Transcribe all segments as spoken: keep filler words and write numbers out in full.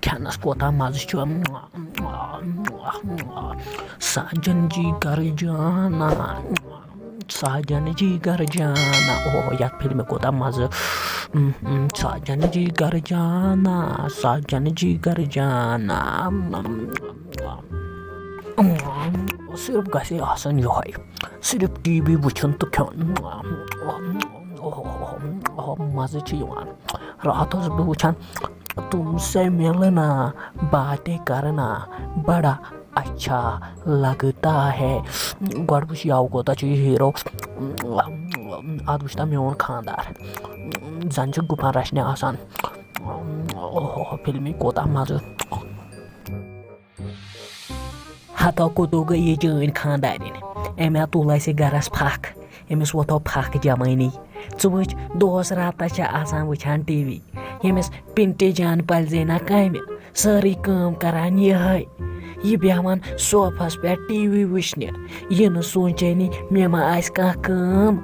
کھٮ۪نَس کوٗتاہ مَزٕ چھُ۔ ساجن جی گھر جانا، ساجن جی گھر جانا۔ اوہ، یَتھ فِلمہِ کوٗتاہ مَزٕ۔ ساجن جی گھر جانا، ساجن جی گھر جانا۔ صرف گژھِ آسُن یِہوٚے، صرف ٹی وی وٕچھُن تہٕ کھیوٚن۔ اوہ، مَزٕ چھُ یِوان۔ راتھ اوسُس بہٕ وٕچھان، تم سے ملنا، باتیں کرنا، بڑا اچھا لگتا ہے۔ گۄڈٕ وٕچھ یَوٕ کوٗتاہ چھُ یہِ ہیٖرو۔ اَدٕ وٕچھ تہٕ میون خانٛدار، زَن چھُ گُپن رَچھنہِ آسان۔ اوہو، فِلمہِ کوٗتاہ مَزٕ۔ ہتو کوٚتو گٔے یہِ چٲنۍ خانٛدارِنۍ؟ أمۍ ہا تُل اَسہِ گرس پھکھ، أمِس ووٚتھو پھکھ جوٲنی۔ ژٕ وٕچھ، دۄہس راتس چھِ آسان وٕچھان ٹی وی۔ ییٚمِس پِنٹہِ جان پلزے نہ کامہِ، سٲرٕے کٲم کران یِہے۔ یہِ بیٚہوان صوفس پٮ۪ٹھ ٹی وی وٕچھنہِ، یہِ نہٕ سونچٲنی مےٚ ما آسہِ کانٛہہ کٲم۔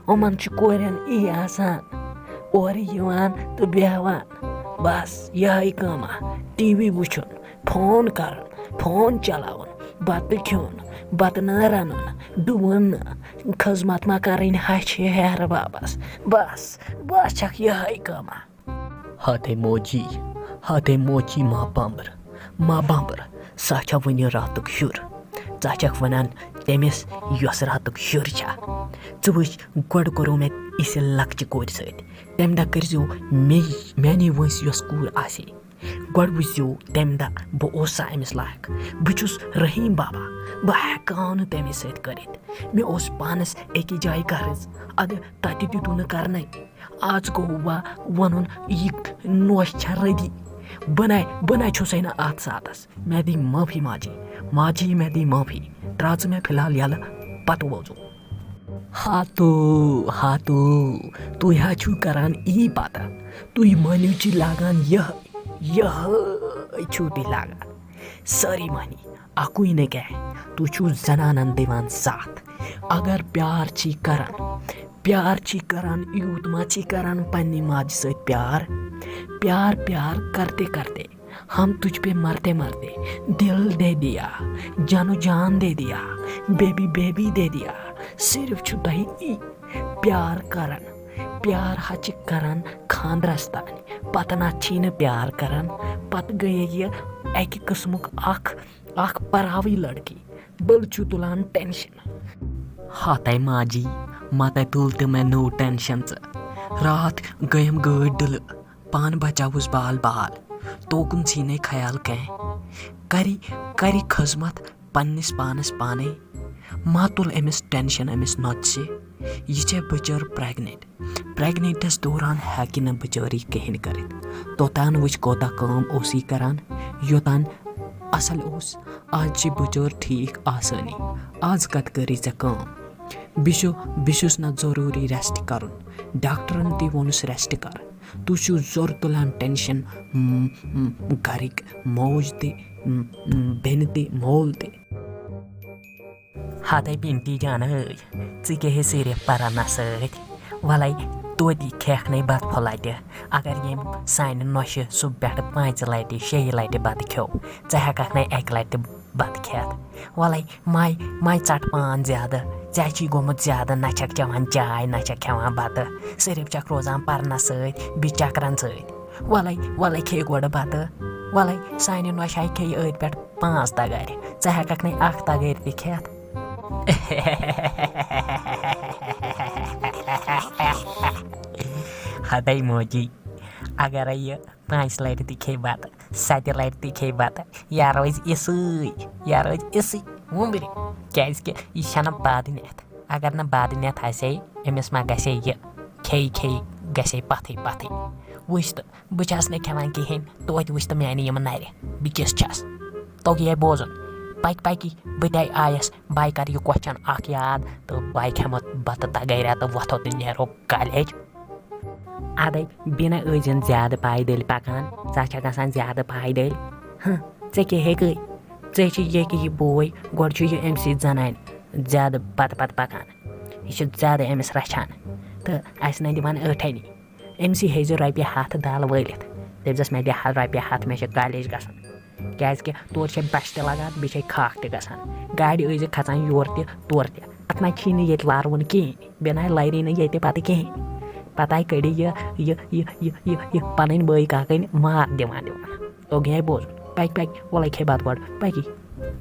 یِمن چھُ کورٮ۪ن یی آسان، اورٕ یِوان تہٕ بیٚہوان، بس یِہے کٲمہ، ٹی وی وٕچھُن، فون کرُن، فون چلاوُن، بتہٕ کھیوٚن، بتہٕ نہ رنُن، ڈُوُن نہٕ، خدمت ما کرٕنۍ ہشہِ ہیہرٕ بابس۔ بس، بس چھکھ یِہے کٲمہ۔ ہتے موجی، ہتے موجی ما بامبر، ما بامبر، سۄ چھےٚ وُنہِ راتُک ہیُر۔ ژٕ چھکھ ونان تٔمِس، یۄس راتُک ہیُر چھےٚ۔ ژٕ وٕچھ، گۄڈٕ کوٚروٕ مےٚ أسہِ لۄکچہِ کورِ سۭتۍ، تمہِ دۄہ کٔرۍزیو مے، میانے وٲنٛسہِ یۄس کوٗر آسہِ۔ گۄڈٕ وٕچھزیو تمہِ دۄہ بہٕ اوسا أمِس لایق۔ بہٕ چھُس رحیٖم بابا، بہٕ ہٮ۪کہٕ ہا نہٕ تٔمِس سۭتۍ کٔرِتھ۔ مےٚ اوس پانس أکِس جایہِ غرض، ادٕ تتہِ دیُتُن نہٕ کرنَے۔ آز گوٚو وۄنۍ وَنُن، یہِ نوش چھےٚ رٔدی۔ بہٕ نَے، بہٕ نَے چھُسَے نہٕ اَتھ ساتَس۔ مےٚ دی معٲفی ماجی، ماجی مےٚ دی معٲفی۔ ترٛاو ژٕ مےٚ فی الحال یَلہٕ، پَتہٕ ووزو۔ ہاتو، ہاتو، تُہۍ ہا چھِو کران یی پَتہ۔ تُہۍ مٔہنِو چھِ لاگان یِہوٚے، یِہوٚے چھِو تُہۍ لاگان۔ سٲری مٔہنی، اَکُے نہٕ کینٛہہ، تُہۍ چھِو زنانن دِوان ساتھ۔ اگر پیار چھی کران، پیار چھی کران، یوٗت ما چھی کران پننہِ ماجہِ سۭتۍ پیار؟ پیار، پیار کرتے کرتے ہم تجھ پہ مرتے مرتے دل دے دیا، جانو جان دے دیا، بیبی بیبی دے دیا۔ صرف چھُ تۄہہِ یی پیار کران۔ پیار ہا چھِ کران خاندرس تانۍ، پتہٕ نہ چھی نہٕ پیار کران، پتہٕ گٔیے یہِ اکہِ قٕسمُک اکھ، اکھ پراوٕے لڑکی۔ بل چھُ تُلان ٹینشن۔ ہتے ماجی، متے تُل تہِ مےٚ نوٚو ٹینشن ژٕ۔ راتھ گٔیم گٲڑۍ ڈٕلہٕ، پانہٕ بچاوُس بال بال، توکُن ژھی نے خیال کینٛہہ۔ کری، کری خدمت پننِس پانس پانے۔ ما تُل أمِس ٹینشن أمِس نۄژِ۔ یہِ چھےٚ بچٲر پریگننٹ۔ پریگننٹس دوران ہیٚکہِ نہٕ بچٲرٕے کِہینۍ کٔرِتھ۔ توٚتان وٕچھ کوتاہ کٲم اوس یہِ کران، یوٚتان اصل اوس۔ آز چھِ بچٲر ٹھیٖک آسٲنی۔ آز کتھ کٔرٕے ژےٚ کٲم؟ بہٕ چھُ، بہٕ چھُس نہ ضروٗری ریسٹ کرُن۔ ڈاکٹرن تہِ ووٚنُس ریسٹ کر۔ تُہۍ چھِو زوٚر تُلان ٹینشن، م، م، گرٕکۍ موج تہِ، م، م، بیٚنہِ تہِ، مول تہِ۔ ہتے پِنٹی جانہٕ ٲے، ژٕ کیٛاہ ہے صرف پران نہ سۭتۍ؟ وَلَے توتہِ کھٮ۪کھ نے بَتہٕ پھوٚلہ تہِ۔ اگر ییٚمۍ سانہِ نۄشہِ صُبح پٮ۪ٹھٕ پانٛژِ لَٹہِ، شیٚیہِ لَٹہِ بَتہٕ کھیوٚو، ژٕ ہٮ۪کَکھ نے اَکہِ لَٹہِ تہِ بَتہٕ کھٮ۪تھ۔ وَلَے مَے، مَے ژَٹ پان زیادٕ، ژےٚ چھی گوٚمُت زیادٕ، نہ چھَکھ چٮ۪وان چاے، نہ چھَکھ کھٮ۪وان بَتہٕ، صرف چھَکھ روزان پرنَس سۭتۍ، بیٚیہِ چکرَن سۭتۍ۔ وَلَے، وَلَے کھے گۄڈٕ بَتہٕ۔ وَلَے سانہِ نۄشہِ ہاے کھے أتھۍ پٮ۪ٹھ پانٛژھ تَگارِ۔ ژٕ ہٮ۪کَکھ نَے اَکھ تَگٲرۍ تہِ کھٮ۪تھ۔ ہَتَے موجی، اگرَے یہِ پانٛژِ لَٹہِ تہِ کھے بَتہٕ، سَتہِ لَٹہِ تہِ کھے بَتہٕ، یا روزِ یِژھٕے، یا روزِ یِژھٕے وُمبرِ، کیٛازِکہِ یہِ چھَنہٕ بَد نیتھ۔ اگر نہٕ بَد نیتھ آسہِ ہے، أمِس ما گژھِ ہے یہِ کھے کھے، گژھِ ہے پَتھٕے پَتھٕے۔ وٕچھ تہٕ، بہٕ چھَس نہٕ کھٮ۪وان کِہیٖنۍ، توتہِ وٕچھ تہٕ میٛانہِ یِم نَرِ، بہٕ کِژھ چھَس۔ توٚگ یہِ بوزُن۔ پَکہِ پَکہِ بہٕ تہِ آیَس، بہٕ کَرٕ یہِ question اَکھ یاد تہٕ بہٕ کھٮ۪مہٕ بَتہٕ تَگٲرۍ تہٕ وۄتھو تہٕ نیرو کالیج۔ اَدَے، بیٚیہِ نہ ٲسۍزٮ۪ن زیادٕ پایدٔلۍ پَکان، ژٕ ہا چھَکھ گژھان زیادٕ پایدٔلۍ۔ ہہ، ژےٚ کیٛاہ ہیٚکے؟ ژےٚ چھِ ییٚکہِ یہِ بوے، گۄڈٕ چھُ یہِ أمۍ سۭتۍ زَنانہِ زیادٕ پَتہٕ پَتہٕ پَکان۔ یہِ چھِ زیادٕ أمِس رَچھان تہٕ اَسہِ نہ دِوان ٲٹھَنی۔ أمۍ سٕے ہیٚزِ رۄپیہِ ہَتھ دَل وٲلِتھ۔ تٔمۍ دِژ مےٚ دِ ہَتھ رۄپیہِ ہَتھ، مےٚ چھِ کالیج گژھُن۔ کیٛازِکہِ تورٕ چھِ بٮ۪سٹ لَگان، بیٚیہِ چھِ کھاکھ تہِ گژھان۔ گاڑِ ٲسۍ زِ کھژان یورٕ تہِ تورٕ تہِ۔ اَتھ نہ چھی نہٕ ییٚتہِ لارٕ وُن کِہیٖنۍ، بیٚیہِ نہ لَرِ نہٕ ییٚتہِ پَتہٕ کِہیٖنۍ۔ پَتہٕ آیہِ کٔڑِتھ یہِ، یہِ، یہِ، یہِ، یہِ، یہِ پَنٕنۍ بٲے کاکَنۍ مات دِوان دِوان۔ توٚگے بوزُن۔ پَکہِ، پَکہِ، وَلَے کھے بَتہٕ گۄڈٕ، پَکی۔